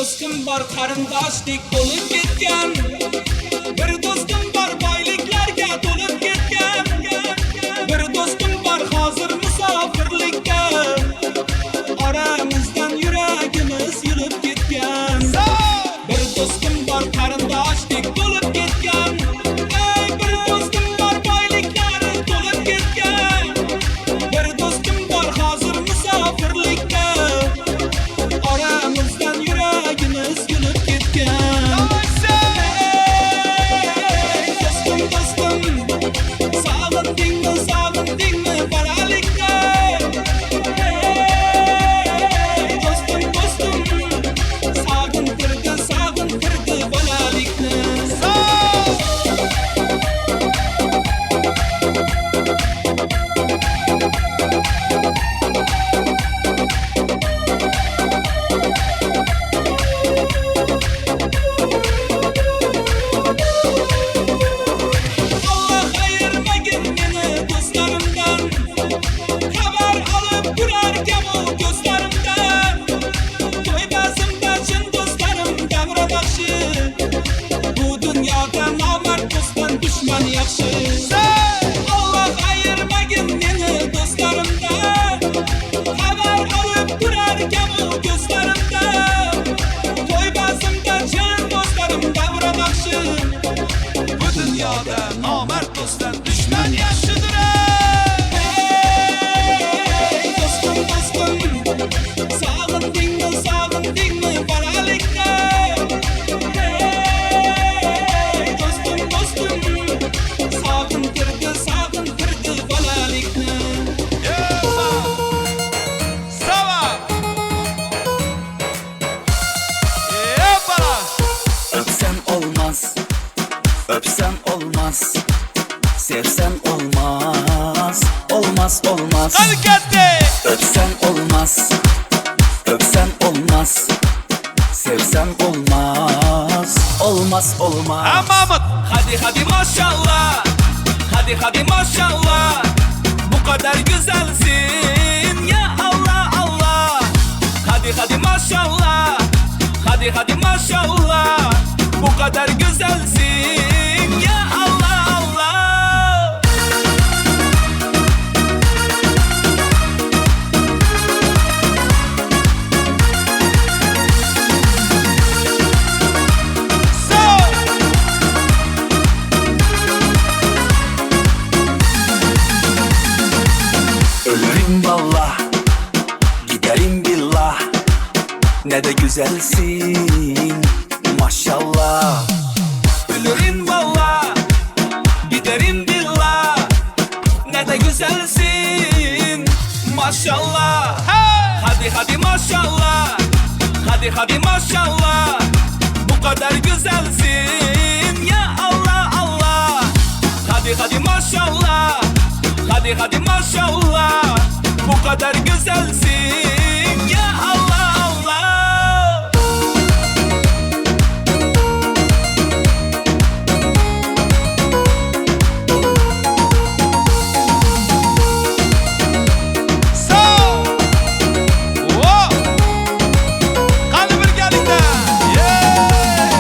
Do'stim bor qarindoshlik bo'lib ketgan. Bir do'stim bor boyliklarga to'lib ketgan. Bir do'stim bor hozir musofirlikda. Oramizdan yuragimiz yulib ketgan. Bir do'stim bor qarindoshlik bo'lib ketgan. Ey, bir do'stim bor boyliklari to'lib ketgan. Bir do'stim bor hozir musofirlikda. Oramizdan yuragimiz yulib ketgan. Ey, do'stim, do'stim, sog'indingmi, sog'indingmi bolalikda? Ey, do'stim, do'stim, sog'intirdi, sog'intirdi bolalikni. Alloh ayirmagin meni do'stlarimdan. Xabar olib turar kamu ko'zlarimdan. To'y bazmda chin do'stlarim davra baxshi. Bu dunyoda nomard do'stdan dushman yaxshi. Alloh ayirmagin meni do'stlarimdan. Xabar olib turar kamu ko'zlarimdan. To'y bazmda chin do'stlarim davra baxshi. Bu dunyoda nomard do'stdan dushman yaxshidir. Ey, do'stim, do'stim, sog'indingmi, sog'indingmi bolalikda? Ey, do'stim, do'stim, sog'intirdi, sog'intirdi bolalikni. Sava! Yepala! Öpsem olmaz, öpsem olmaz, sevsem olmaz, olmaz olmaz. Qani ketdik! Öpsem olmaz, öpsem olmaz, sevsem olmaz, olmaz olmaz. Hammamiz! Hadi hadi maşallah, hadi hadi maşallah. Bu kadar güzelsin ya Allah Allah. Hadi hadi maşallah, hadi hadi maşallah. Bu kadar güzelsin ya Allah Allah. So! Ölürüm vallah, giderim billah. Ne de güzelsin maşallah. Ölürüm valla, giderim billah. Ne de güzelsin maşallah. Hadi hadi maşallah, hadi hadi maşallah. Bu kadar güzelsin ya Allah Allah. Hadi hadi maşallah, hadi hadi maşallah. Bu kadar güzelsin ya Allah Allah. So! Wow! Qani birgalikda! Yeah!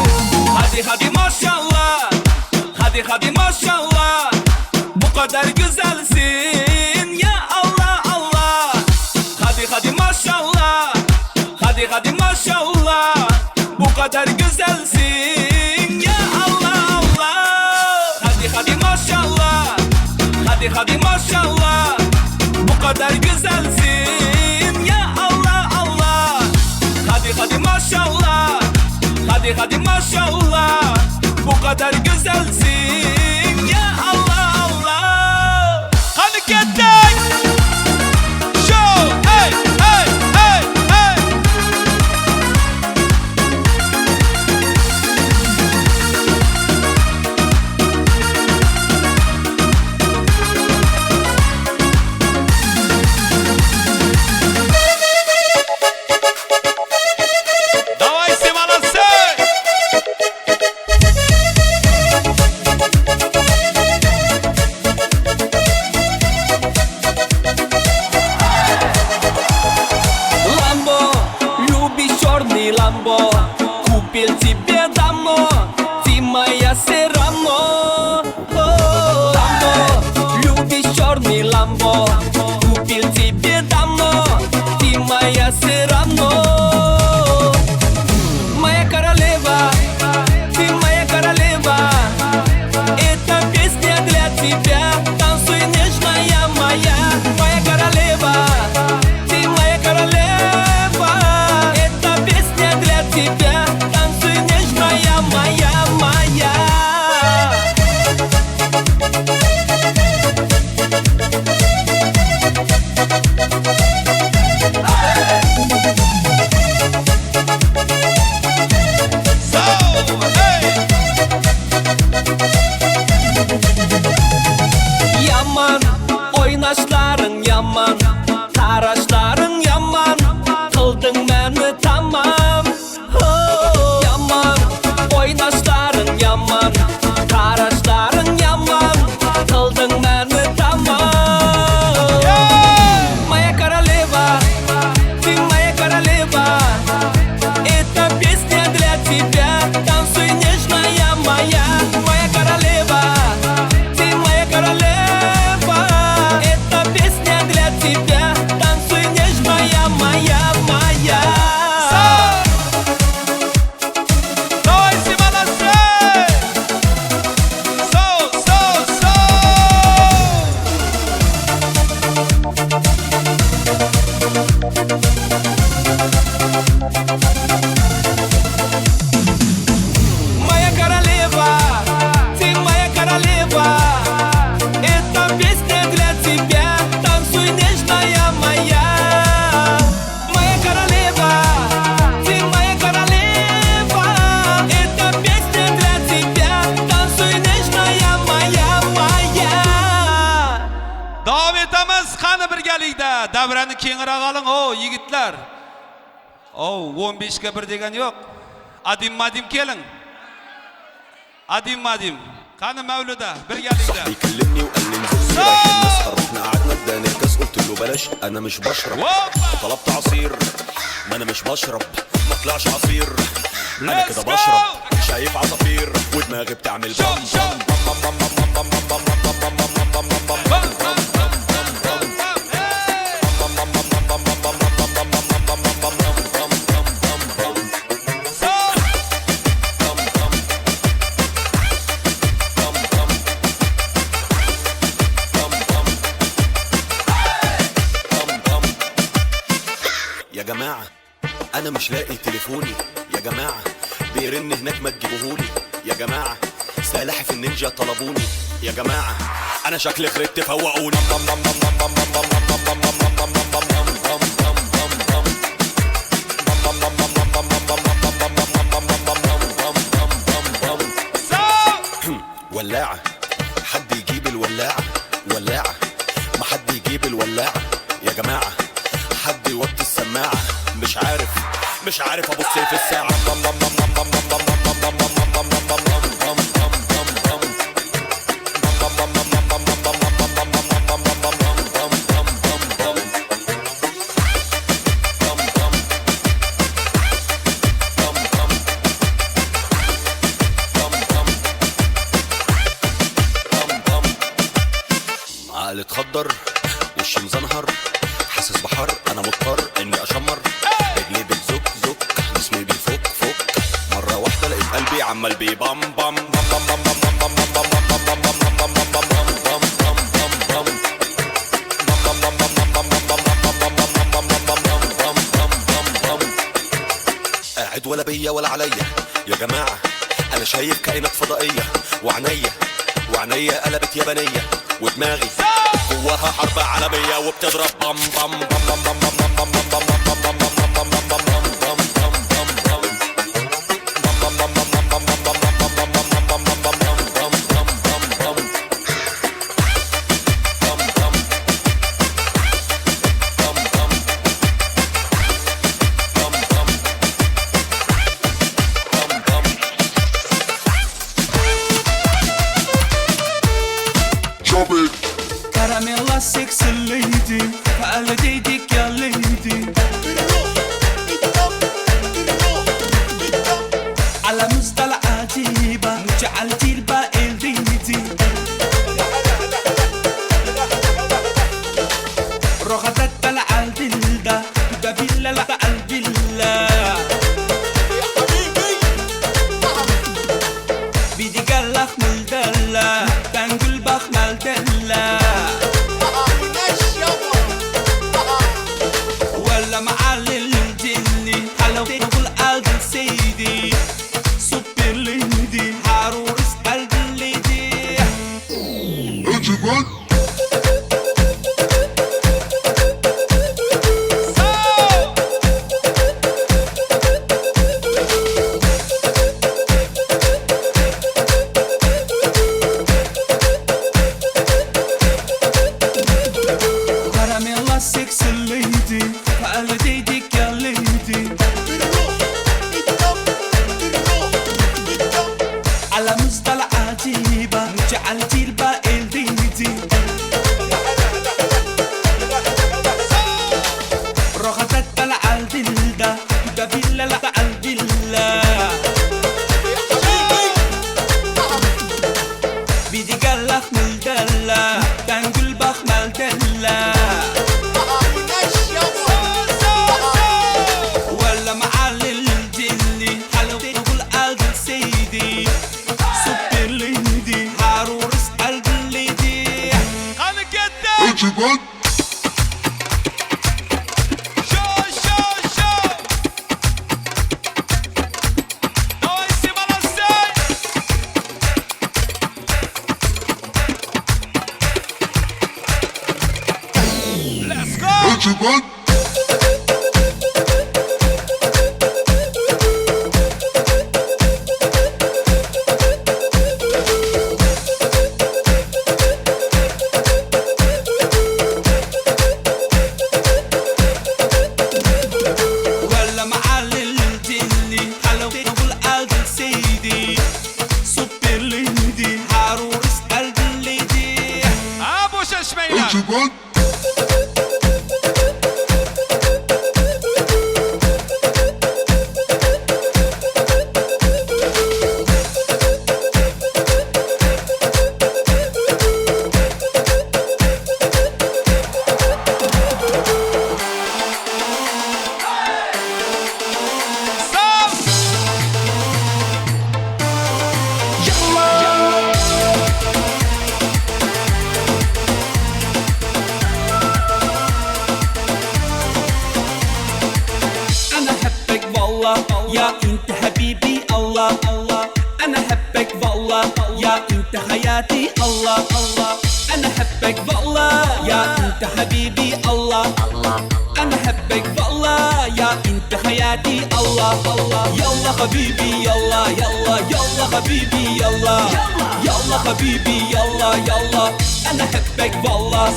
Hadi hadi maşallah, hadi hadi maşallah. Bu kadar güzelsin ya Allah Allah. Hadi hadi maşallah, hadi hadi maşallah. Bu kadar güzelsin ya Allah Allah. Hadi hadi maşallah, hadi hadi maşallah. Bu kadar güzelsin ya Allah Allah. Hadi hadi maşallah, hadi hadi maşallah. Bu kadar güzelsin ya Allah Allah. Qani ketdik! Show! Hey! Hey! Hey! Hey! Давай, молодцы! Lambo, любишь черный Ламбо. Купил тебе давно, ты моя все равно. О, Ламбо, любишь черный Ламбо. Купил тебе давно, ты моя все равно. Моя королева, ты моя королева. Эта песня для тебя, танцуй, нежная моя. Моя королева, ты моя королева. Эта песня для тебя, танцуй, нежная моя, моя. So, hey! Yaman, oynaşların yaman, qarashlaring yaman, qilding meni tamam. Oh, yaman, o'ynashlaring yaman, qarashlaring yaman, qilding meni tamam. Моя королева, ты моя королева. Эта песня для тебя, танцуй, нежная моя. Моя королева, ты моя королева. Эта песня для тебя, танцуй, нежная моя, моя. Давай, все молодцы! So, so, so! Моя королева, ты моя королева. Эта песня для тебя, танцуй, нежная моя. Моя королева, ты моя королева. Эта песня для тебя, танцуй, нежная моя, моя. Davom etamiz qani birgalikda. Davrani kengroq oling, o yigitlar. O 15 ga 1 degan yo'q. Adim madim keling. Adim madim. Qani Mavluda birgalikda. صاحبي كلمني وقال لي انزل لي رايحين نسهر، رحنا قعدنا اداني الكاس، قلت له بلاش انا مش بشرب. Hoppa! طلبت عصير، ما انا مش بشرب، ما طلعش عصير، انا Let's كده go! بشرب، شايف عصافير ودماغي بتعمل شوف بام. شوف. بام بام بام بام بام بام بام بام بام بام بام Bam, bam, bam, bam, bam, hey! So! يا جماعة أنا مش لاقي تليفوني، يا جماعة بيرن هناك ما تجيبوهولي، يا جماعة سلاحف النينجا طلبوني، يا جماعة أنا شكلي خربت فوقوني. So! ولاعة، حد يجيب الولاعة، ولاعة، ما حد يجيب الولاعة، يا جماعة حد يوطي السماعة، مش عارف مش عارف ابص في الساعة. عقلي اتخدر، وشي مزنهر، حاسس بحر، انا مضطر اني اشمر، رجلي بتزك زك، جسمي بيفك فك، مره واحده لقيت قلبي عمال بيبام بام بام بام بام بام بام بام بام بام بام بام بام بام بام بام بام بام. قاعد ولا بيا ولا عليا، يا جماعة أنا شايف كائنات فضائية، وعينيا وعينيا قلبت يابانية، ودماغي جواها حرب عالمية وبتضرب بام بام بام بام بام بام بام بام بام بام بام بام بام بام بام بام بام Karamella sexy lady, Validate ya lady. على الفيلا بدي قلخ ملدلة تنقل بخ ملدلة ولا معلي الجلي حلو تقول قلب سيدي سوبر الهندي حرورس قلب الليدي قال كده ولا معلي الجلي حلو تقول قلب سيدي سوبر الهندي حرورس قلب الليدي ابو ششميلة أنا أحبك والله يا أنت حبيبي الله الله أنا أحبك والله يا أنت حياتي الله الله أنا أحبك والله يا أنت حبيبي الله أنا أحبك والله يا أنت حياتي الله الله يلا حبيبي يلا يلا يلا حبيبي يلا يلا حبيبي يلا يلا أنا أحبك والله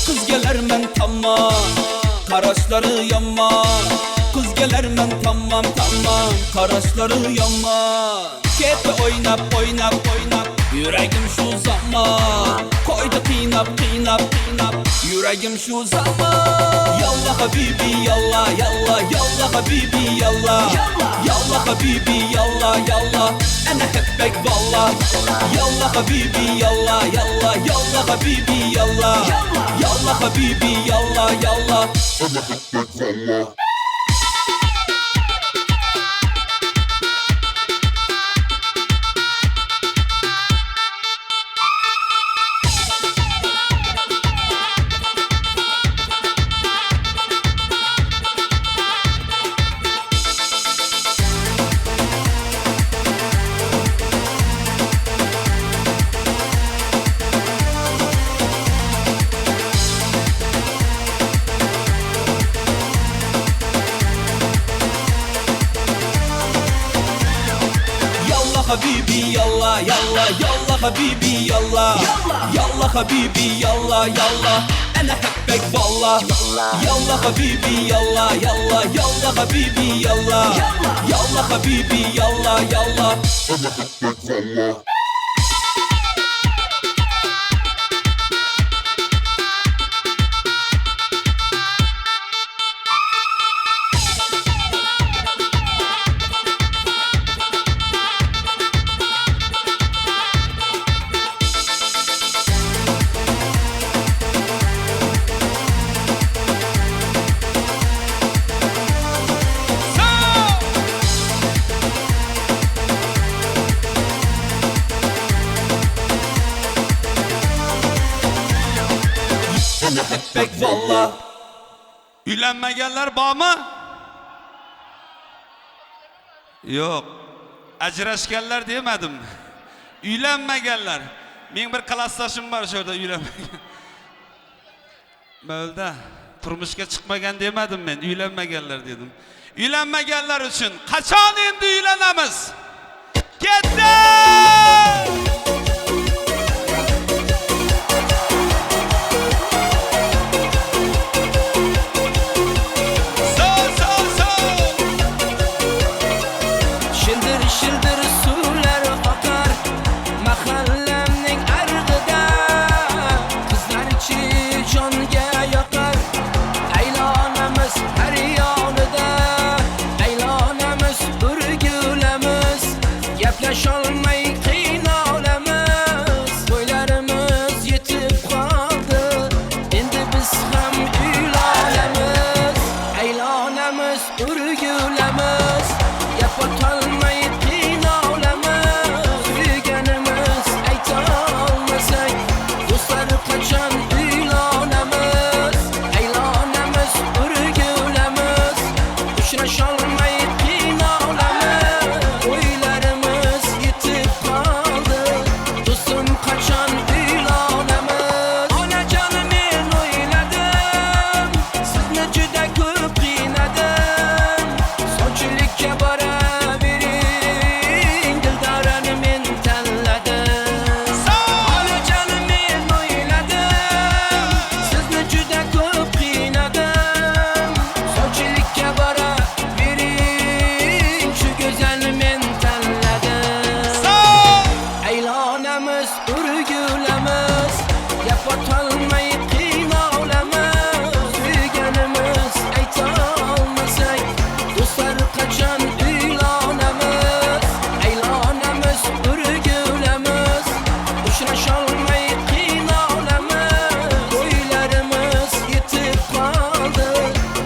Kız gelermen tamam, karaşları yaman. Kız gelermen tamam tamam, karaşları yaman. Kepe oynap oynap oynap, yüreğim şu zaman. Koydu kıynap kıynap kıynap, yüreğim şu zaman. Yalla habibi yalla yalla yalla habibi yalla yalla habibi yalla yalla أنا أحبك والله يلا حبيبي يلا يلا يلا حبيبي يلا يلا حبيبي يلا يلا أنا أحبك والله. يلا حبيبي يلا يلا يلا حبيبي يلا يلا حبيبي يلا يلا أنا أحبك والله يلا حبيبي يلا يلا يلا حبيبي يلا يلا حبيبي يلا يلا أنا أحبك والله. أنا أحبك والله. Uylanmaganlar bormi? Yo'q. Ajrashganlar demadim. Uylanmaganlar. Men bir klassdoshim bor shu yerda uylanmagan. Bo'ldi. Turmushga chiqmagan demadim men, uylanmaganlar dedim. Uylanmaganlar uchun qachon endi uylanamiz? Ketdi! So O'rgilamiz, gap otolmay qiynalamiz. Suyganimiz aytolmasak, do'stlar qachon uylanamiz? Aylanamiz, o'rgilamiz, uchrasholmay qiynalamiz. O'ylarimiz yetib qoldi, do'stim qachon uylanamiz? Onajonim men o'yladim, sizni juda ko'p qiynadim. Sovchilikka boravering, Dildorani men tanladim. Onajonim men o'yladim, sizni juda ko'p qiynadim. Sovchilikka boravering, shu go'zalni men tanladim. Aylanamiz, o'rgilamiz, gap otolmay qiynalamiz. Suyganimiz aytolmasak, do'stlar qachon uylanamiz? Aylanamiz, o'rgilamiz, uchrasholmay qiynalamiz. O'ylarimiz yetib qoldi,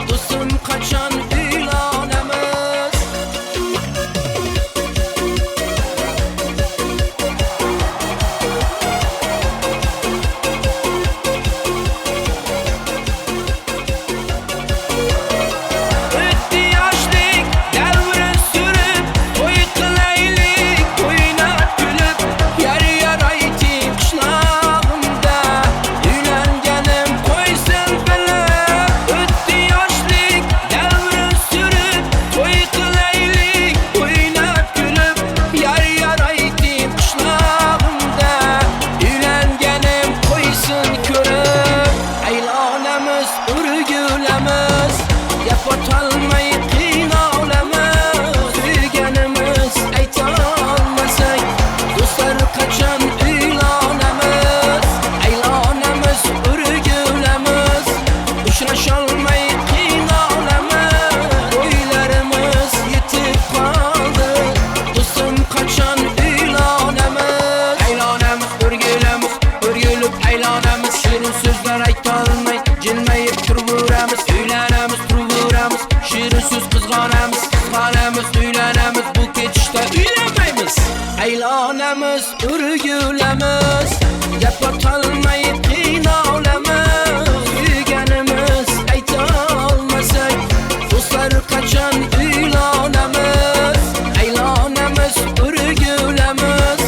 do'stim qachon uylanamiz? O'tdi yoshlik davri surib, to'y qilaylik, o'ynab kulib, yar yar ayting qishlog'imda, uylanganim qo'ysin bilib. O'tdi yoshlik davri surib, to'y qilaylik, o'ynab kulib, yar yar ayting qishlog'imda, uylanganim qo'ysin ko'rib. Aylanamiz, o'rgilamiz, gap otolmay qiynalamiz. Suyganimiz aytolmasak, do'stlar qachon uylanamiz? Aylanamiz, o'rgilamiz, uchrasholmay qiynalamiz. O'ylarimiz yetib qoldi, do'stim qachon uylanamiz? Aylanamiz, o'rgilamiz, o'rgilib aylanamiz. Shirin so'zlar aytolmay, jilmayib turaveramiz. Uylanamiz, turaveramiz, shirin so'z qizg'onamiz, qizg'onamiz, uylanamiz, bu ketishda uylanmaymiz. Aylanamiz, o'rgilamiz, gap otolmay qiynalamiz. Suyganimiz aytolmasak, do'stlar qachon uylanamiz? Aylanamiz, o'rgilamiz,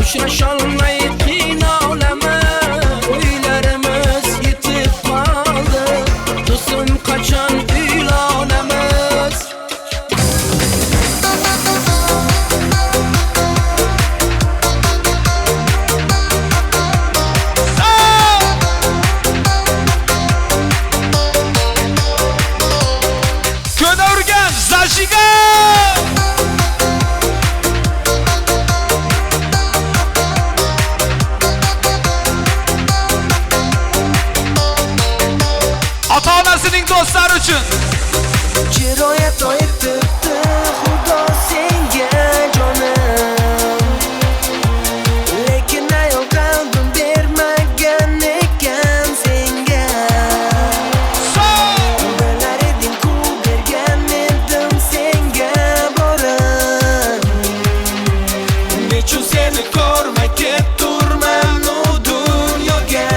uchrasholmay qiynalamiz. O'ylarimiz yetib qoldi, do'stim qachon uylanamiz? Ko'na Urganch, зажигай! Ota-onasining do'stlari uchun. Chiroy ato etibdi Xudo senga jonim, lekin ayol qalbim bermagan ekan senga. Bilar eding-ku bergan edim senga borim. Nechun seni ko'rmay ketturman u dunyoga?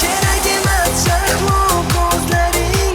Kerak emas shahlo ko'zlaring,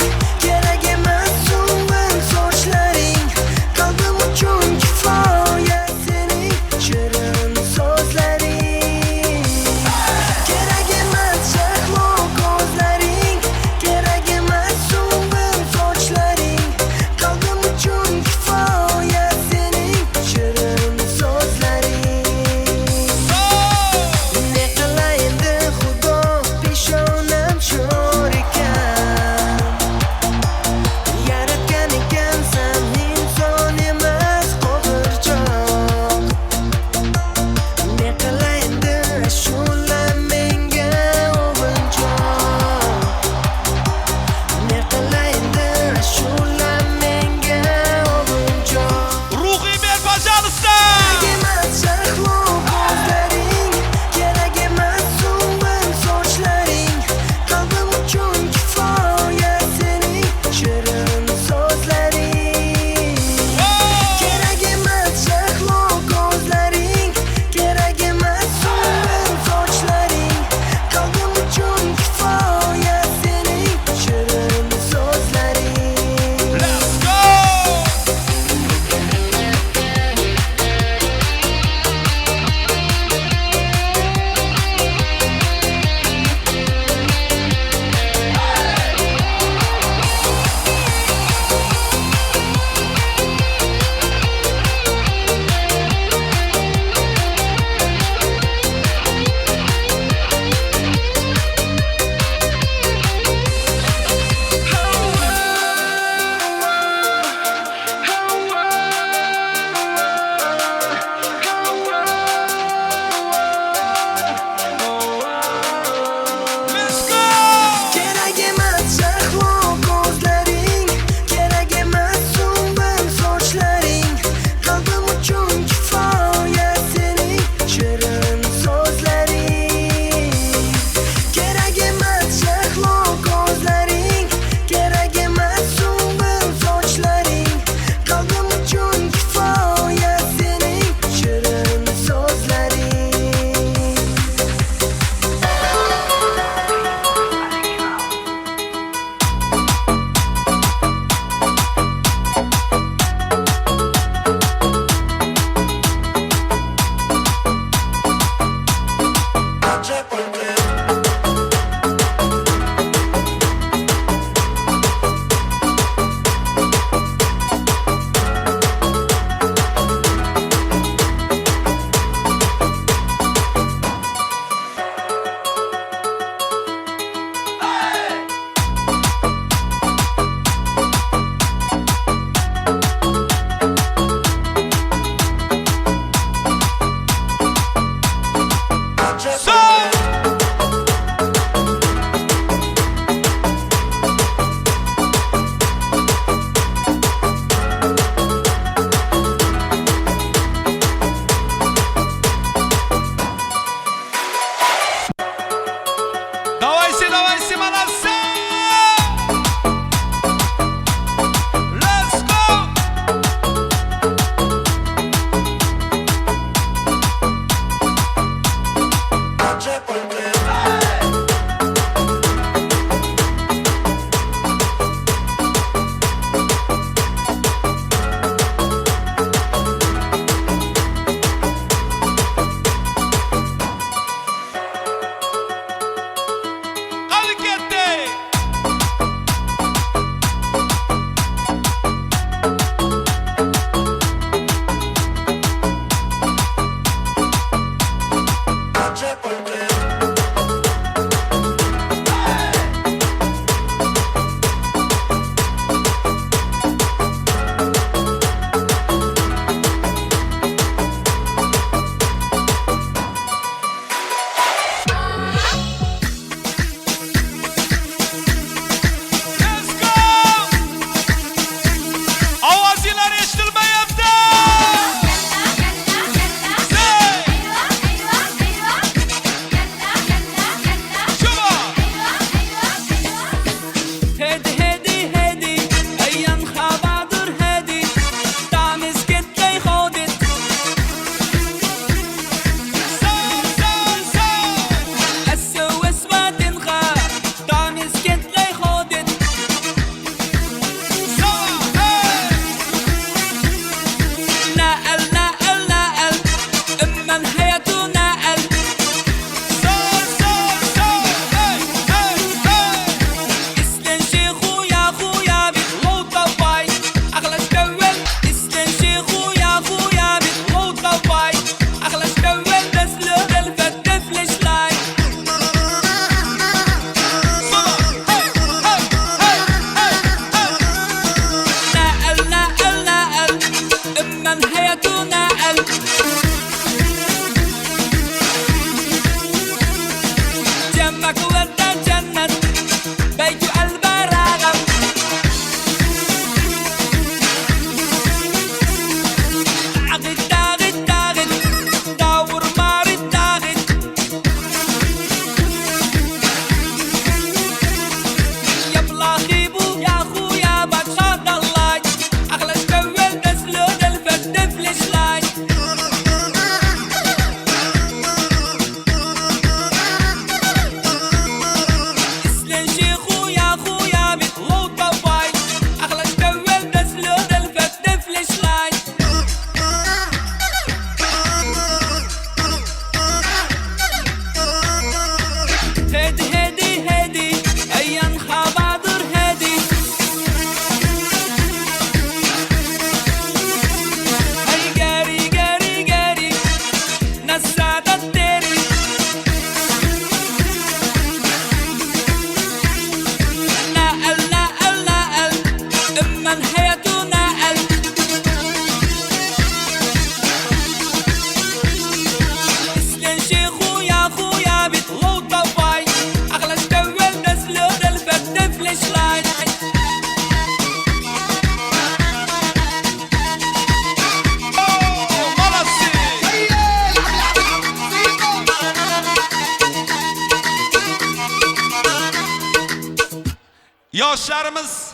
Yoshlarimiz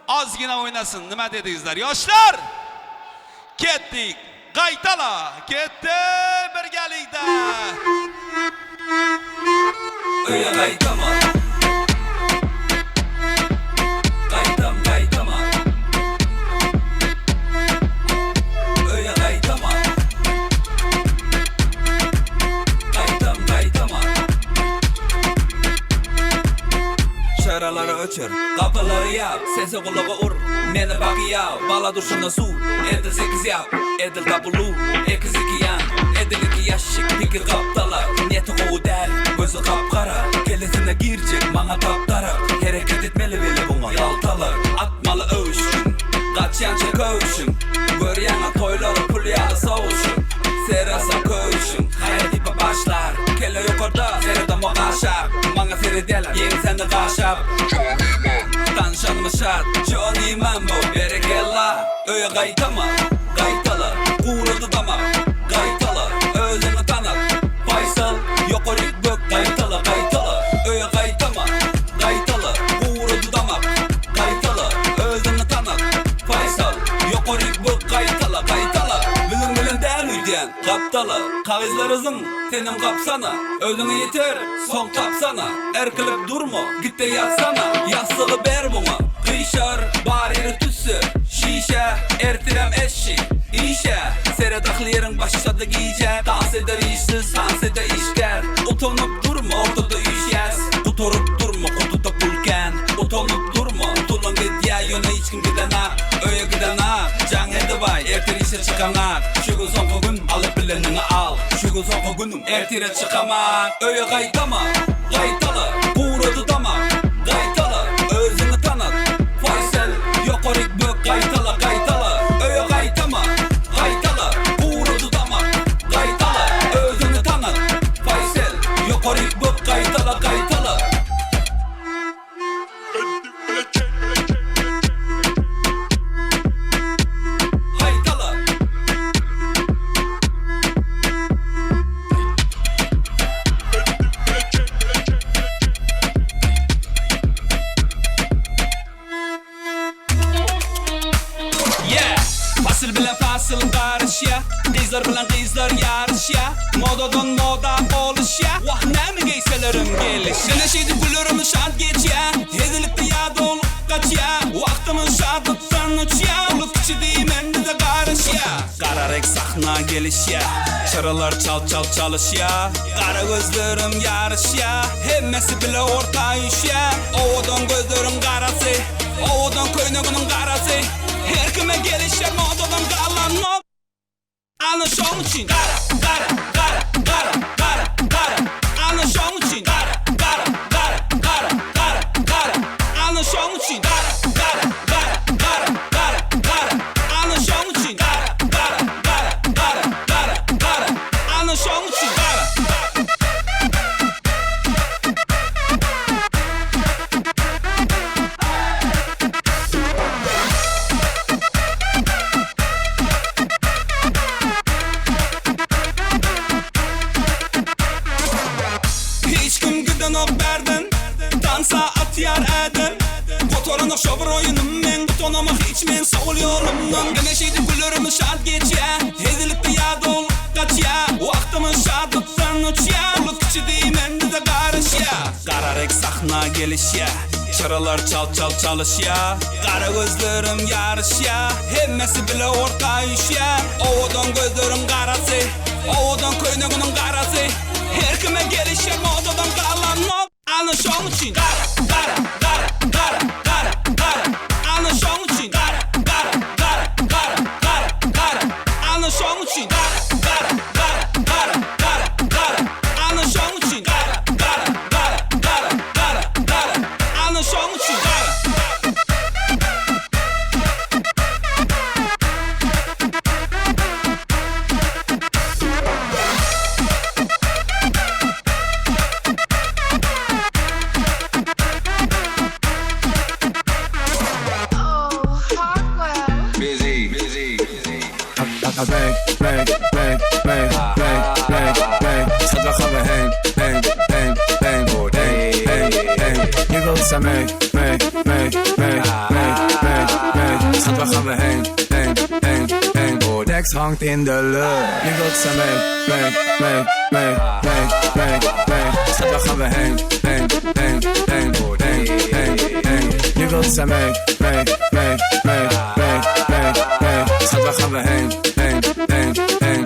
ozgina o'ynasin. Nima dedingizlar? Yoshlar! Ketdik. Qaytala. Ketdi birgalikda. Öye qaytama. Qaytam qaytama. Öye qaytama. Qaytam qaytama. Şaraları öçür, kapıları yap, sesi kulağa ur. Meni bakıya, bala durşuna su. Edil 8 yap, edil tapulu. 2 yan, edil 2 yaşık. Pikir kaptala, niyeti kovu del. Gözü kapkara, kelesine girecek bana taptarak. Hareket etmeli bile buna yaltalar. Atmalı övüşün, kaçyanca kövüşün. Gör yana toyları pul yalı savuşun. Serasa kövüşün, hayat ipe başlar. Kele yukarıda, seredama kaşap. Bana seredeler, yeni seni kaşap. Tanışanımı şart, Johnny Mambo. Berekella, öye kaytama. Kaytala, kurudu damak. Kaytala, özünü tanıt. Faysal, yukarı bök. Kaytala, kaytala, öye kaytama. Kaytala, kurudu damak. Kaytala, özünü tanıt. Faysal, yukarı bök. Kaytala, kaytala. Bilin bilin del üyden, kaptala. Kağızlarızın senin kapsana. Özünü yeter, son tapsana. Erkilip durma, git de yatsana. Yastığı ber buna, kıyşar. Bari tüsü, şişe. Ertirem eşi, işe. Seredaklı yerin başladı giyce. Dans eder işsiz, dans eder işler. Utanıp durma, ortada iş yes. Kuturup durma, kutuda pulken. Utanıp durma, tulun git ya. Yöne hiç kim giden ha, öye giden ha. Can edivay, ertir işe çıkan ha. Şu gün son gün alıp bilenini al. Şu gün son günüm ertire çıkamak. Öye kaytama, kaytala. Kurudu damak, kaytala. Özünü tanıt, Faysal. Yukarı bök, kaytala, kaytala. Öye kaytama, kaytala. Kurudu damak, kaytala. Özünü tanıt, Faysal. Yukarı bök, kaytala, kaytala. Kaytala. Yeah. Fasıl bilen fasıl karışya. Qizlar bilen qizlar yarışya. Modadan moda oluşya. Vah nemi giyselerim geliş. Neşeydi gülürüm şad geçya. Hedilikte yad olup kaçya. Vaqtımın şadlıktan uçya. Ulup kiçi deymen de karışya. Kararek sahna gelişya. Çıralar çal çal çalışya. Kara gözlerim yarışya. Hemmesi bile orta işya. Ovadan gözlerim karası. Ovadan köyneginin karası. Her kime gelişer modadan kalan no. Alın şon için. Kara kara kara kara kara kara. Alın şon için. Kara kara kara kara kara kara. Alın şon için. Kara kara kara kara kara kara. Alın şon için. Kara kara kara kara kara kara. Alın şon için. Kara. Hiç kim giden ok berdin. Dansa atyar edin. Kotorana şobur oyunum men. Utanama hiç men sol yolumdan. Güneşiydi gülürüm şad geçya. Hedilikte yad ol kaçya. Vaqtımın şadlıktan uçya. Ulup kiçi deymen de karışya. Kararek sahna gelişya. Çıralar çal çal çalışya. Kara gözlerim yarışya. Hemmesi bile orta işya. Ovadan gözlerim karası. Ovadan köyneginin karası. Her kime gelişer modadan kalan no. Alın şon için. Kara kara kara kara kara kara. Alın şon için. Kara kara kara kara kara kara. Alın şon için. Kara kara kara kara kara kara. Alın şon için. Kara kara kara kara kara kara. Alın şon için. Kara. Bang, bang, bang, bang, bang, bang, bang. Schat, waar gaan we heen? Heen, heen, heen, heen, heen, heen. wilt zij mee, mee, mee, mee, mee, mee, mee. Schat, waar gaan we heen, heen, heen, heen? Tekst hangt in de lucht. Nu wilt zij mee, mee, mee, mee, mee, mee, mee. Schat, waar gaan we heen, heen, heen, heen, heen, heen, heen. Nu wilt zij mee, mee, mee, mee, mee, mee, mee. Schat, waar gaan we heen, heen, heen, heen?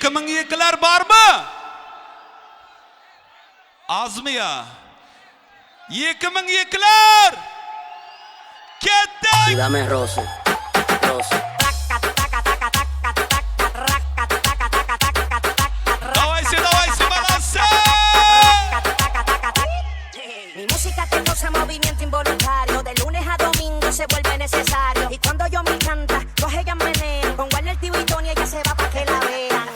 2002'ler var mı? Az mı ya? 2002'ler! Kettik! Dame roce, roce. Давайте, давайте, молодцы! Mi música te causa movimiento involuntario. De lunes a domingo se vuelve necesario. Y cuando yo me canta, todas ellas menean. Con Warner, Tío y Tony, ella se va pa' que la vean.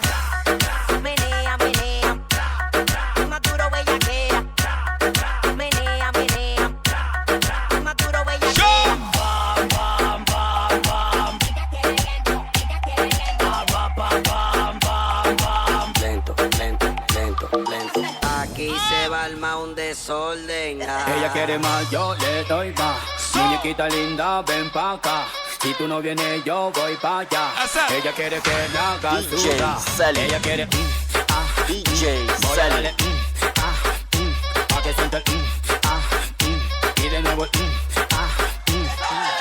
Menea, menea. Más duro bellaquea. Menea, menea. Más duro bellaquea. Bam, bam, bam, bam. Bam, bam, bam. Lento, lento, lento, lento. Aquí se va armar un desorden. Ella quiere más, yo le doy más. Muñequita linda, ven pa' acá. Si tú no vienes, yo voy pa' allá. Ella quiere que la haga sudar. Ella quiere DJ voy a darle pa' que sienta el y de nuevo el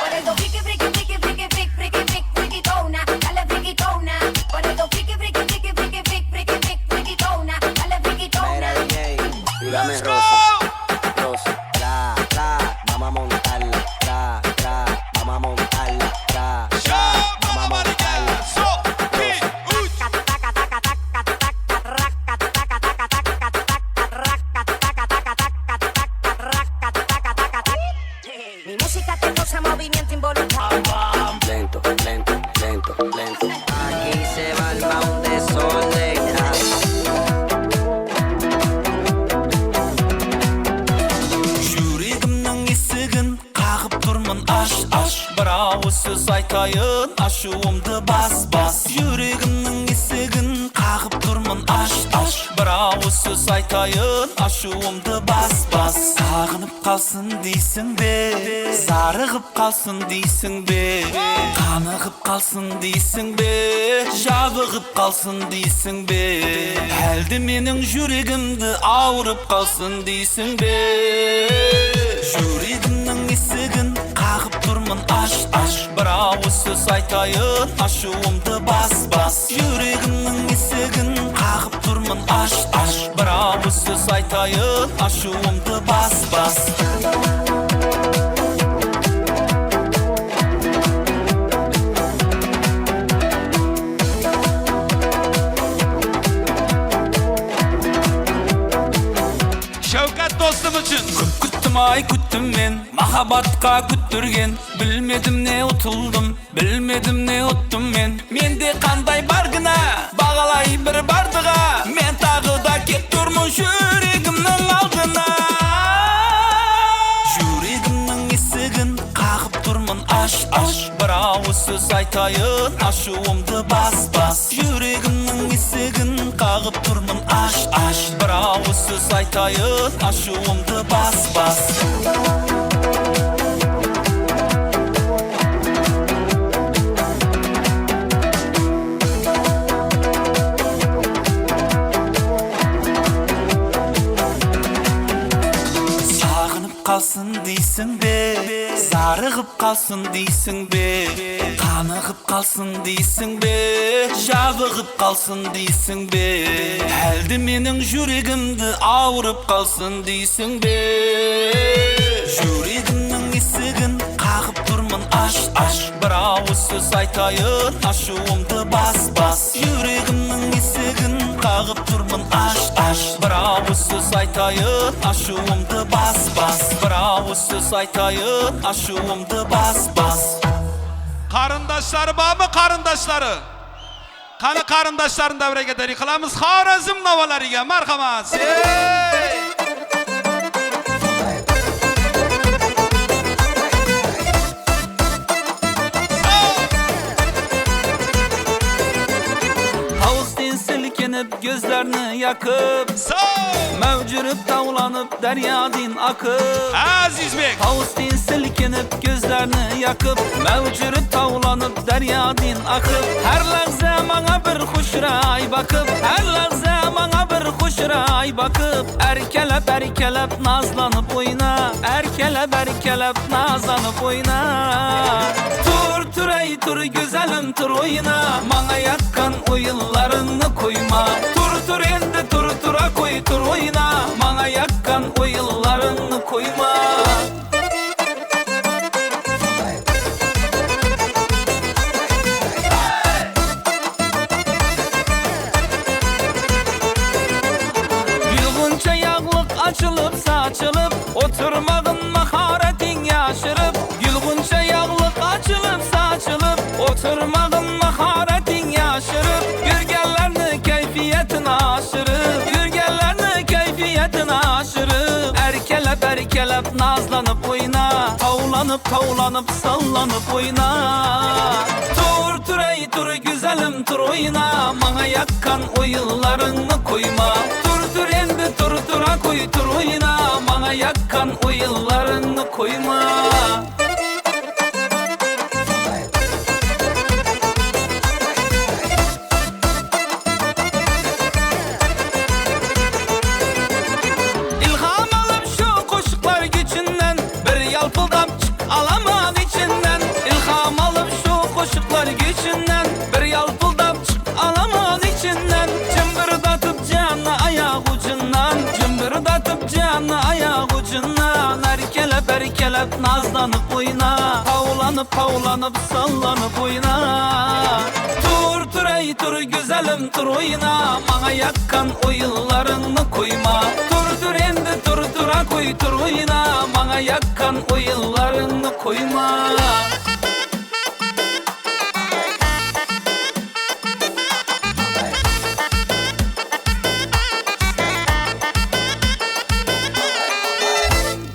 Por eso friki, friki, friki, friki, friki, friki, friki, friquitona, dale friquitona. Por eso friki, friki, friki, friki, friki, friki, friki, friquitona, dale friquitona. Mira, DJ, dame roce, roce, tra, tra, vamos a montarla, tra, tra, vamos a montarla, tra, tra, Айтайын, ашуымды бас-бас. Жүрегімнің есігін қағып тұрмын аш-аш. Бір ауыз сөз айтайын, ашуымды бас-бас. Сағынып қалсын дейсің бе, зарығып қалсын дейсің бе, қанығып қалсын дейсің бе, жабығып қалсын дейсің бе, әлде менің жүрегімді ауырып қалсын дейсің бе? Жүрегімнің есігін қағып тұрмын аш-аш. Бір ауыз сөз айтайын, ашуымды бас-бас. Жүрегімнің есігін қағып тұрмын аш-аш. Бір ауыз сөз айтайын, ашуымды бас-бас. Shavkat do'stim uchun. Көп күттім ай күттім мен, махаббатқа күттірген. Білмедім не ұтылдым, білмедім не ұттым мен. Менде қандай бар кінә, бағалай бір бардыға. Мен тағы да кеп тұрмын жүрегімнің алдына. Жүрегімнің есігін қағып тұрмын аш-аш. Бір ауыз сөз айтайын, ашуымды бас-бас. Жүрегімнің есігін қағып тұрмын аш-аш. Бір ауыз сөз айтайын, ашуымды бас-бас. Сағынып қалсын дейсің бе, зарығып қалсын дейсің бе, қанығып қалсын дейсің бе, жабығып қалсын дейсің бе, әлде менің жүрегімді ауырып қалсын дейсің бе? Жүрегімнің есігін қағып тұрмын аш-аш. Бір ауыз сөз айтайын, ашуымды бас-бас. Жүрегімнің есігін қағып тұрмын аш-аш. Бір ауыз сөз айтайын, ашуымды бас-бас. Бір ауыз сөз айтайын, ашуымды бас-бас. Qarindoshlari bormi, qarindoshlari? Qani qarindoshlarini davraga tariq qilamiz. Xorazm navolariga marhamat. Ey! Silkinip gözlerini yakıp, mevcürüp tavlanıp deryadin akıp. Azizbek. Tavustin silkinip gözlerini yakıp, mevcürüp tavlanıp deryadin akıp. Her lahza bana bir hoşray bakıp, her lahza bana bir hoşray bakıp. Erkelep erkelep nazlanıp oyna, erkelep erkelep nazlanıp oyna. Tur tur ey tur güzelim tur oyna, bana yakkan oyunlarını koyma. Tur tur endi tur tura koy tur oyna, bana yakkan oyunlarını koyma. Gülgunça yağlık açılıp saçılıp, oturmağın maharetin yaşırıp. Gülgunça yağlık açılıp saçılıp, oturmağın maharetin yaşırıp. Gürgenlerini keyfiyetin aşırıp, gürgenlerini keyfiyetin aşırıp. Erkelep erkelep nazlanıp oyna, tavlanıp tavlanıp sallanıp oyna. Tur tur ey tur güzelim tur oyna, bana yakkan oyunlarını koyma. Tur tur endi tur tura koy tur oyna, bana yakkan oyunlarını koyma. İlham alıp şu koşuklar gücünden, bir yalpıldap çık alaman içinden. İlham alıp şu koşuklar gücünden, bir yalpıldap çık alaman içinden. Cımbırdatıp canı ayak ucundan, cımbırdatıp canı ayak ucundan. Erkelep erkelep nazlanıp oyna, tavlanıp tavlanıp sallanıp oyna. Tur tur ey tur güzelim tur oyna, bana yakkan oyunlarını koyma. Tur tur endi tur tura koy tur oyna, bana yakkan oyunlarını koyma.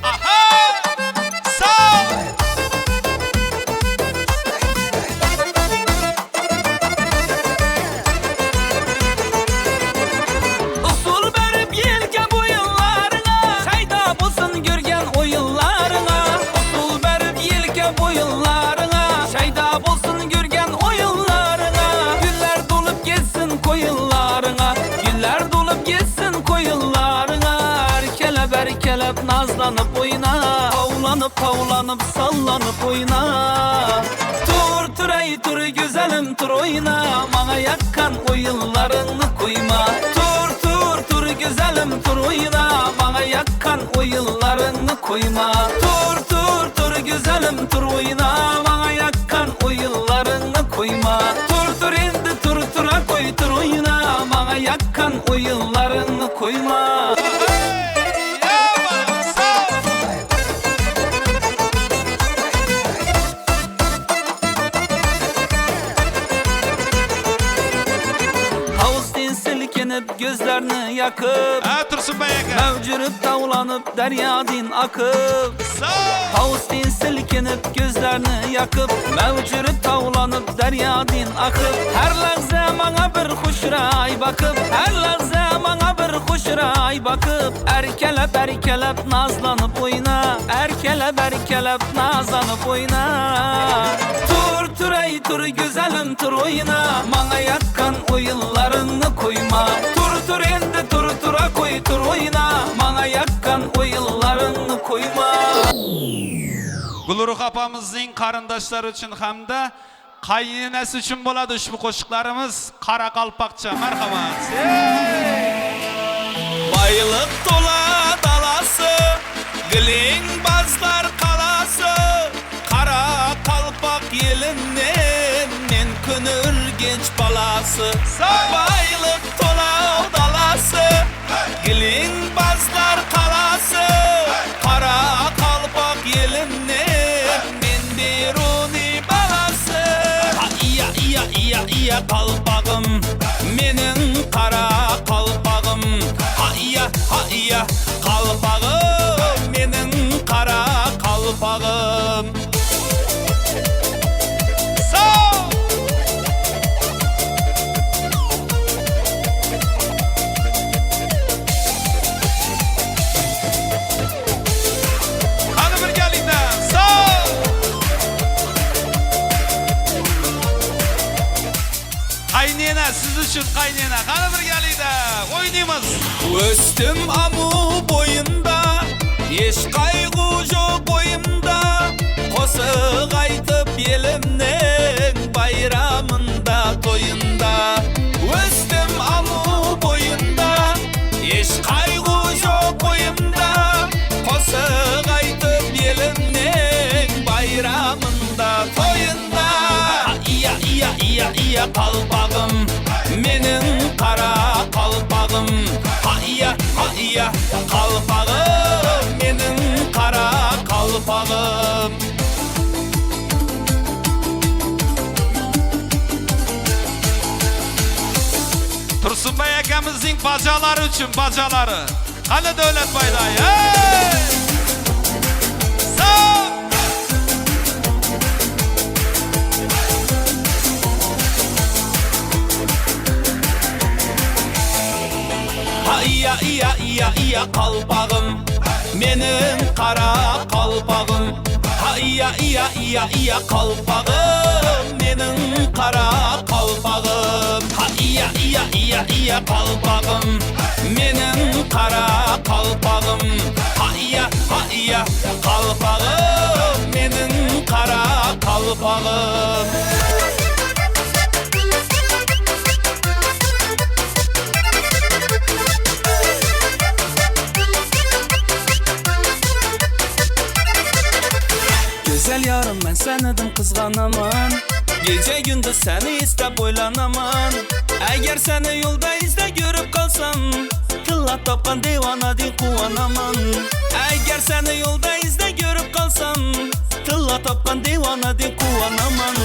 Aha! Sağ! Erkelep nazlanıp oyna, Tavlanıp tavlanıp sallanıp oyna. Tur tur ey tur güzelim tur oyna, Bana yakkan oyunlarını koyma. Tur tur tur güzelim tur oyna, Bana yakkan oyunlarını koyma. Tur tur tur güzelim tur oyna, Bana yakkan oyunlarını koyma. Tur tur indi tur tura koy tur oyna, Bana yakkan oyunlarını koyma. Gözlerini yakıp Tursunbay aka, Mevcürüp tavlanıp deryadin akıp. Tavustin silkinip gözlerini yakıp, Mevcürüp tavlanıp deryadin akıp. Her lahza bana bir hoşray bakıp, Her lahza bana bir hoşray bakıp. Erkelep erkelep nazlanıp oyna, Erkelep erkelep nazlanıp oyna. Tur tur ey tur güzelim tur oyna, Bana yakkan oyunlarını koyma. Tur tur endi tur tura koy tur oyna, Bana yakkan oyunlarını koyma. Gulruh opamizning qarindoshlari uchun hamda qaynonasi uchun bo'ladi ushbu qo'shiqlarimiz qoraqalpoqcha. Marhamat. Baylık tola dalası, Giling bazlar qalası, Qara qalpaq elinden men Kün-Ürgench balası. Baylık tola dalası, Giling bazlar qalası, Qara qalpaq elinden men Beruni balası. Ha iya iya iya iya qalpağım, mening qara qalpağım. Ha iya ha iya qalpağım, mening qara qalpağım. Qani birgalikda. Sağ! Qaynona siz uchun qaynona. Qani birgalikda o'ynaymiz. Өстім Аму бойында, еш қайғы жоқ ойымда, Қосық айтып елімнің байрамында, тойында. Өстім Аму бойында, еш қайғы жоқ ойымда, Қосық айтып елімнің байрамында, тойында. Iya iya iya iya қалпағым, менің қара қалпағым. Ha iya ha iya қалпағым, менің қара қалпағым. Tursunbay akamizning bajalari uchun bajalari. Qani Davlatboy dayı. Hey! Sağ! Ha iya iya iya iya қалпағым, менің қара қалпағым. Ha iya iya iya iya қалпағым, менің қара қалпағым. Ha iya iya iya iya қалпағым, менің қара қалпағым. Ha iya ha iya қалпағым, менің қара қалпағым. Güzel yarım ben seni dim kızganaman, Gece gündüz seni istep oylanaman. Eğer seni yolda izle görüp kalsam, Tilla tapkan divana din quvanaman. Eğer seni yolda izle görüp kalsam, Tilla tapkan divana din quvanaman.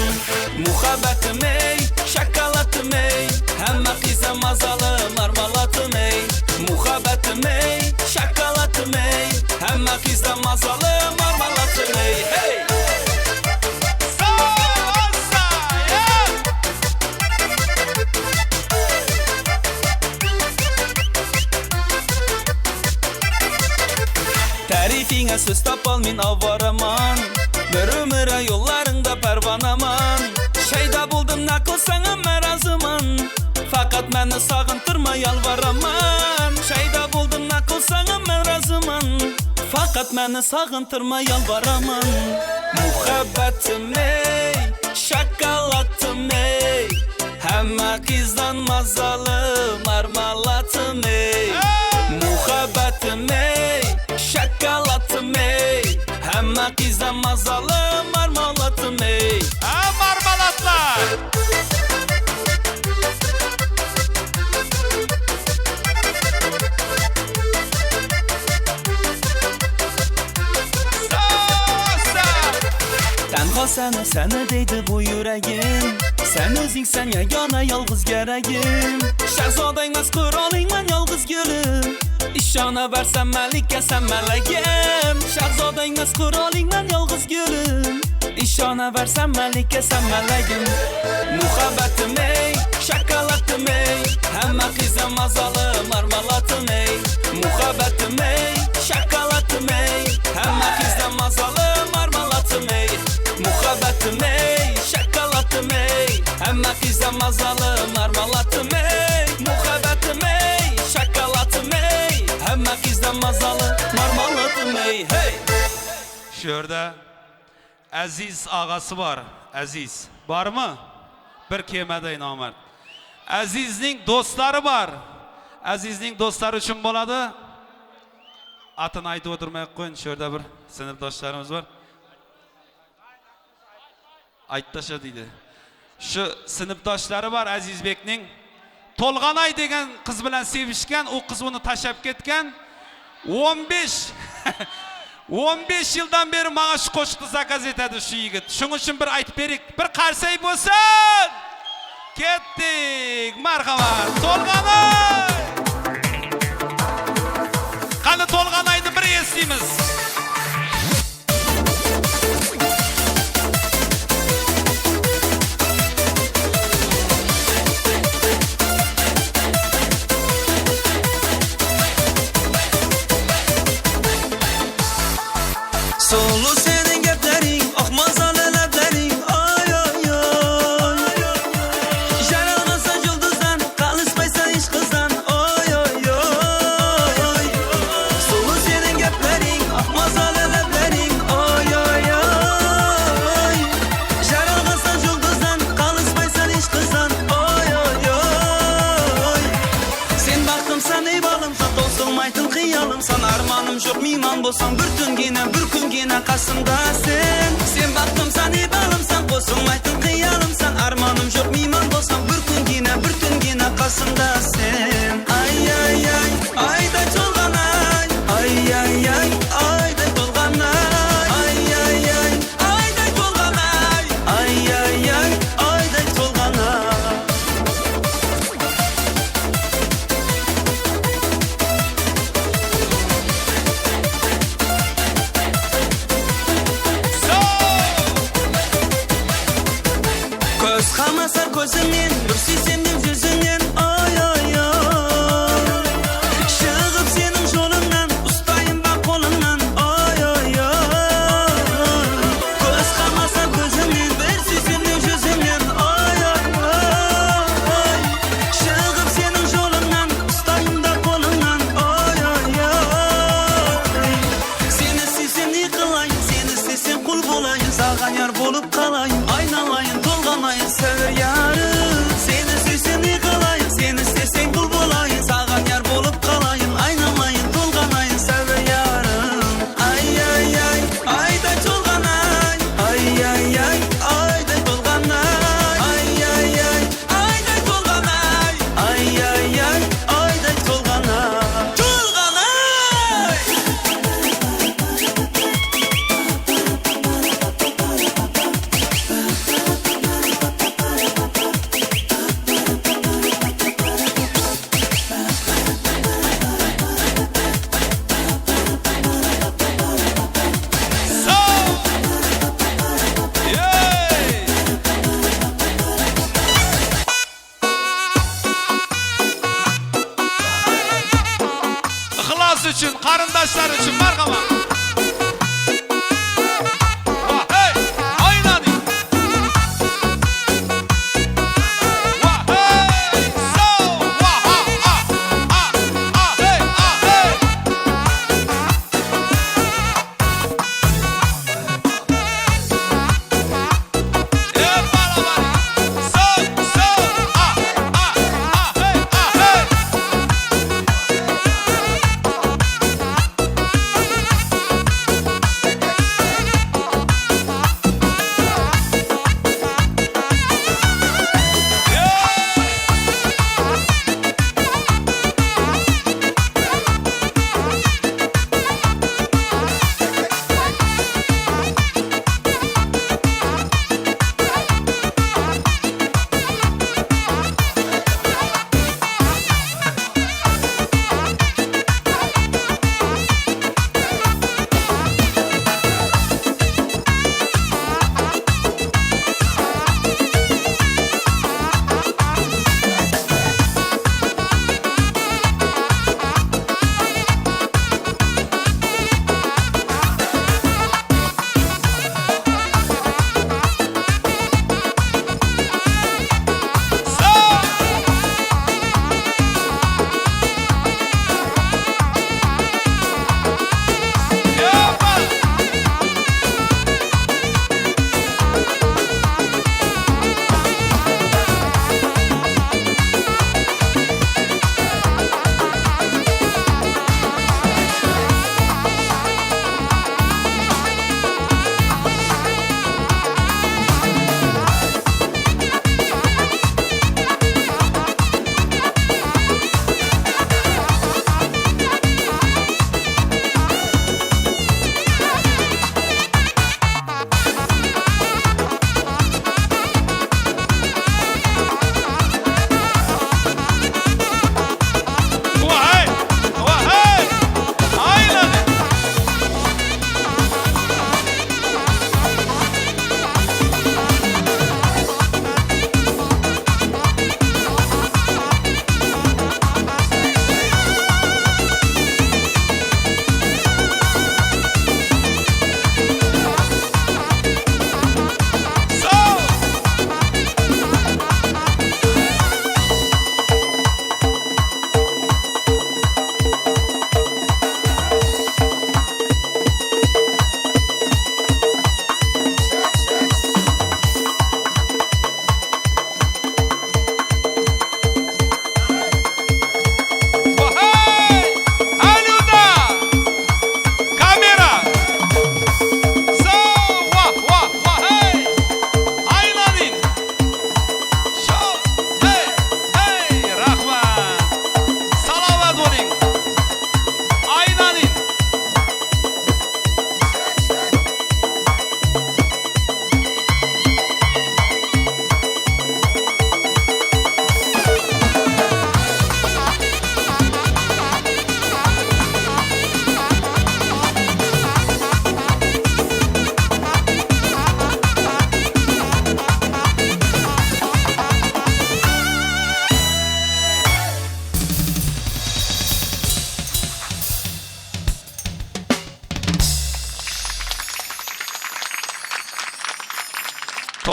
Muhabbetim ey, şokolatım ey, Hemme kıza mazalı marmalatım ey. Muhabbetim ey, şokolatım ey, Hemme kıza mazalı marmalatım ey. Hey! Tarifingə söz tapalmin avaraman, Bir ömürə yollarında pərvanaman. Şeyda buldum nə qılsan mən razıman, Faqat məni sağıntırma yalvaraman. Şeyda buldum nə qılsan mən razıman, Faqat meni sog'intirma yolvoraman. Muhabbatim ey, shokoladim ey, hamma qizdan mazali marmalatim ey. Muhabbatim ey, shokoladim ey, hamma qizdan mazali marmalatim ey. Ha, marmalatlar. Tanho seni, seni deydi bu yuragim. Sen o'zingsan yagona yolg'iz garagim. Shahzodangmas qirolingman yolg'iz gulim. Ishonaversan malikasan malagim. Shahzodangmas qirolingman yolg'iz gulim. Ishonaversan malikasan malagim. Muhabbatim ey, shokoladim ey, hamma qizdan mazali marmalatim ey. Muhabbatim ey, shokoladim ey, hamma qizdan mazali marmalatim ey. Muhabbatim ey, shokoladim ey, hamma qizdan mazali marmalatim ey. Muhabbatim ey, shokoladim ey, hamma qizdan mazali marmalatim ey. Hey! Shu yerda Aziz og'asi bor. Aziz bormi? Bir kelmaday nomard. Azizning do'stlari bor. Azizning do'stlari uchun bo'ladi. Atini aytib o'tirmay qo'ying. Shu yerda bir sinfdoshlarimiz bor. Aytib tasha deydi. Shu sinfdoshlari bor Azizbekning. To'lg'anay degan qiz bilan sevishgan, u qiz uni tashlab ketgan. 15 yildan beri mana shu qo'shiqni zakaz etadi shu yigit. Shuning uchun bir aytib berik, bir qarsak bo'lsin. Ketdik. Marhamat. To'lg'anay. Qani To'lg'anayni bir eslaymiz. Sulu senin gaplaring, oq mazali lablaring, oy oy oy. Jaralmasa yulduzdan, qalishmaysan hech qizdan, oy oy oy. Sulu senin gaplaring, oq mazali lablaring, oy oy oy. Jaralmasa yulduzdan, qalishmaysan hech qizdan, oy oy oy. Sen baxtimsan ey bolamsan, to'silmaytin xiyolimsan, armonim yo'q miyman bo'lsam bir tungina bir kungina qasimda sen. Sen baxtimsan ey bolamsan, qo'shilmaytin xiyolimsan, armonim yo'q miyman bo'lsam bir kungina bir tungina qasimda sen. Ay ay ay, ayda to'lg'anay, ay ay ay, ayda to'lg'anay, ay ay ay, ayda to'lg'anay, ay ay ay, ayda to'lg'anay. Ko'z qamasa ko'zimden, bir suysam deb yuzingdan, oy oy oy. Shig'ib sening yo'lingdan, ustayim ba qo'lingdan, oy oy oy. Ko'z qamasa ko'zimden, bir suysam deb yuzingdan, oy oy oy. Shig'ib sening yo'lingdan, ustayim da qo'lingdan, oy oy oy. Seni suysam ne qilayin, seni sevsam qul bo'layin, sog'an yor bo'lib qolayin, aynalayın, to'lg'anayin, sever yarim. Seni suysam ne qilayin, seni sevsam qul bo'layin, sog'an yor bo'lib qolayin, aynalayın, to'lg'anayin, sever yarim. Ay ay ay, ayda to'lg'anay, ay ay ay, ayda to'lg'anay, ay ay ay, ayda to'lg'anay, ay ay ay, ayda to'lg'anay, to'lg'anay. So! Yey! Ixlos uchun, qarindoshlar uchun marhamat. Va hey, aylaning. Va hey, so, va ha ha ha ha hey, ha hey.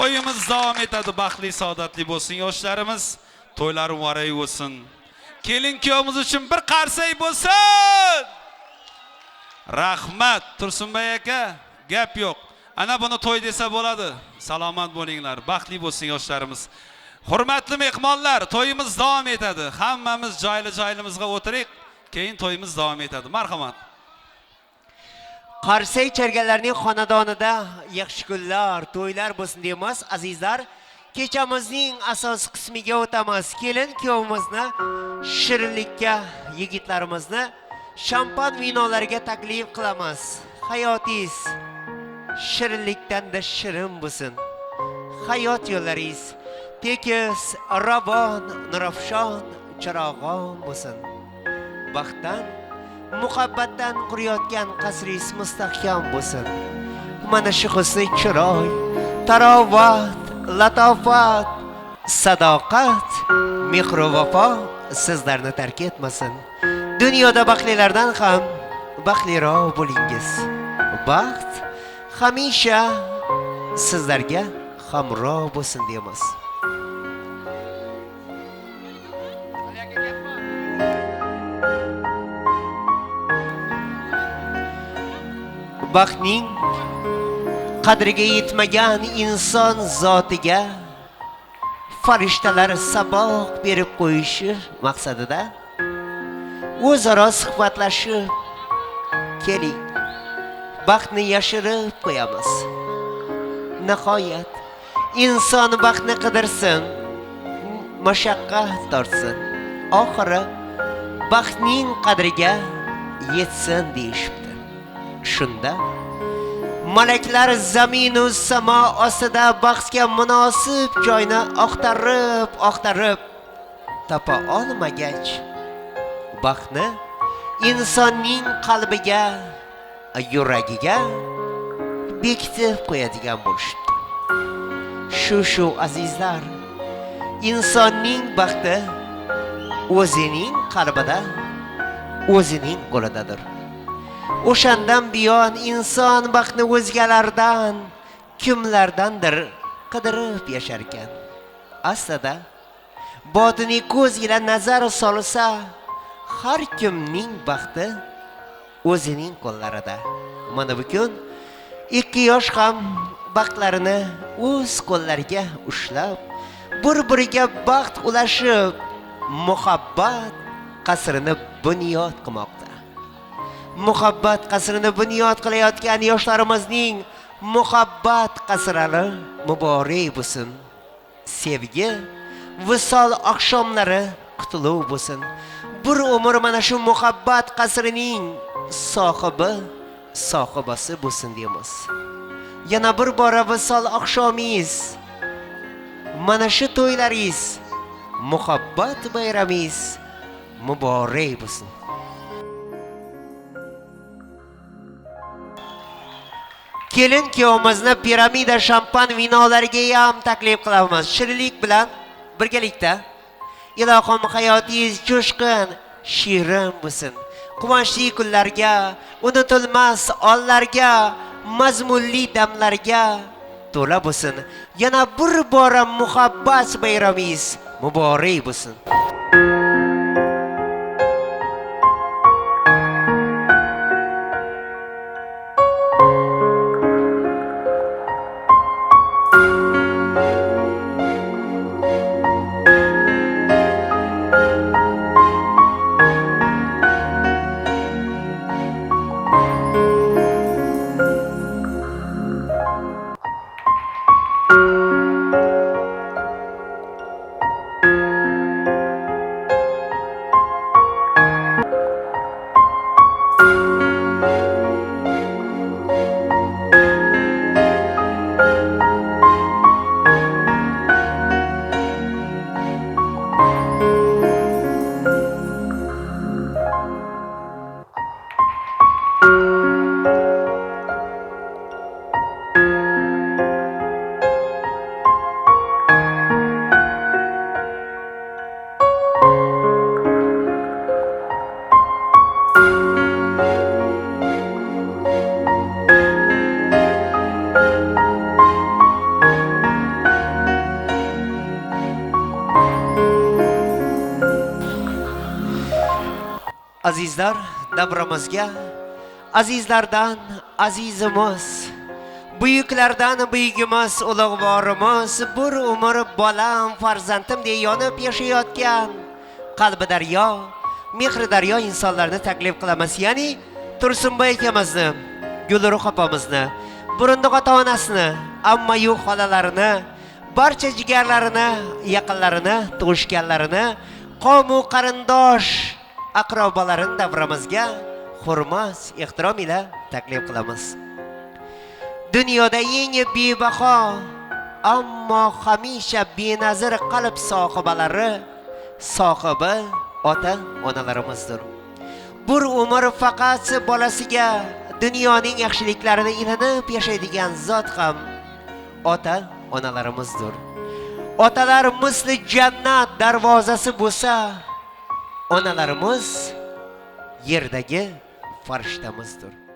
To'yimiz davom etadi. Baxtli, saodatli bo'lsin yoshlarimiz. To'ylari muborak bo'lsin. Kelin kuyovimiz uchun bir qarsak bo'lsin. Rahmat Tursunbay aka, gap yo'q. Ana buni to'y desa bo'ladi. Salomat bo'linglar, baxtli bo'lsin yoshlarimiz. Hurmatli mehmonlar, to'yimiz davom etadi. Hammamiz joyli-joyimizga o'tiring, keyin to'yimiz davom etadi. Marhamat. Qarsak chalganlarning xonadonida yaxshi kunlar, to'ylar bo'lsin deymiz, azizlar. Kechamizning asosiy qismiga o'tamiz. Kelin kuyovimizni shirinlikka, yigitlarimizni shampan vinolarga taklif qilamiz. Hayotingiz shirinlikdan-da shirin bo'lsin. Hayot yo'llaringiz tekis, ravon, nurafshon, chirog'on bo'lsin. Baxtdan, muhabbatdan qurayotgan qasringiz mustahkam bo'lsin. Mana shu husni chiroy, tarovat, latofat, sadoqat, mehr va vafo sizlarni tark etmasin. Dunyoda baxtlilardan ham baxtliroq bo'lingiz. Baxt hamisha sizlarga hamroh bo'lsin deymiz. Baxtning qadriga yetmagan inson zotiga farishtalar saboq berib qo'yishi maqsadida o'zaro suhbatlashib keling, baxtni yashirib qo'yamiz. Nihoyat inson baxtni qidirsin, mashaqqat tortsin, oxiri baxtning qadriga yetsin deyishibdi. Shunda malaklar zaminu samo ostida baxtga munosib joyni axtarib, axtarib topa olmagach, baxtni insonning qalbiga, yuragiga bekitib qo'yadigan bo'lishdi. Shu azizlar, insonning baxti o'zining qalbida, o'zining qo'lidadir. O'shandan buyon inson baxtni o'zgalardan, kimlardandir qidirib yashar ekan. Aslida botiniy ko'z ila nazar solsa, har kimning baxti o'zining qo'llarida. Mana bu kun ikki yosh ham baxtlarini o'z qo'llariga ushlab, bir-biriga baxt ulashib, muhabbat qasrini bunyod qilmoqda. Muhabbat qasrini bunyod qilayotgan yoshlarimizning muhabbat qasrlari muborak bo'lsin. Sevgi, visol oqshomlari qutlug' bo'lsin. Bir umr mana shu muhabbat qasrining sohibi, sohibasi bo'lsin deymiz. Yana bir bora visol oqshomingiz, mana shu to'ylaringiz, muhabbat bayramingiz muborak bo'lsin. Kelin kuyovimizni piramida shampan vinolariga ham taklif qilamiz. Shirinlik bilan birgalikda. Ilohim hayotingiz jo'shqin, shirin bo'lsin. Quvonchli kunlarga, unutilmas onlarga, mazmunli damlarga to'la bo'lsin. Yana bir bora muhabbat bayramingiz muborak bo'lsin. Azizlar, davramizga azizlardan azizimiz, buyuklardan buyugimiz, ulug'vorimiz, bir umr bolam, farzandim deya yonib yashayotgan qalbi daryo, mehri daryo insonlarni taklif qilamiz. Ya'ni Tursunboy akamizni, Gulruh opamizni, Burunduq ota-onasini, ammayu xolalarini, barcha jigarlarini, yaqinlarini, tug'ishganlarini, qavmu qarindosh aqrabolarini davramizga hurmat, ehtirom ila taklif qilamiz. Dunyoda eng bebaho, ammo hamisha benazir qalb sohibalari, sohibi ota onalarimizdir. Bir umr faqat bolasiga dunyoning yaxshiliklarini inanib yashaydigan zot ham ota onalarimizdir. Otalar misli jannat darvozasi bo'lsa, onalarimiz yerdagi farishtamizdir.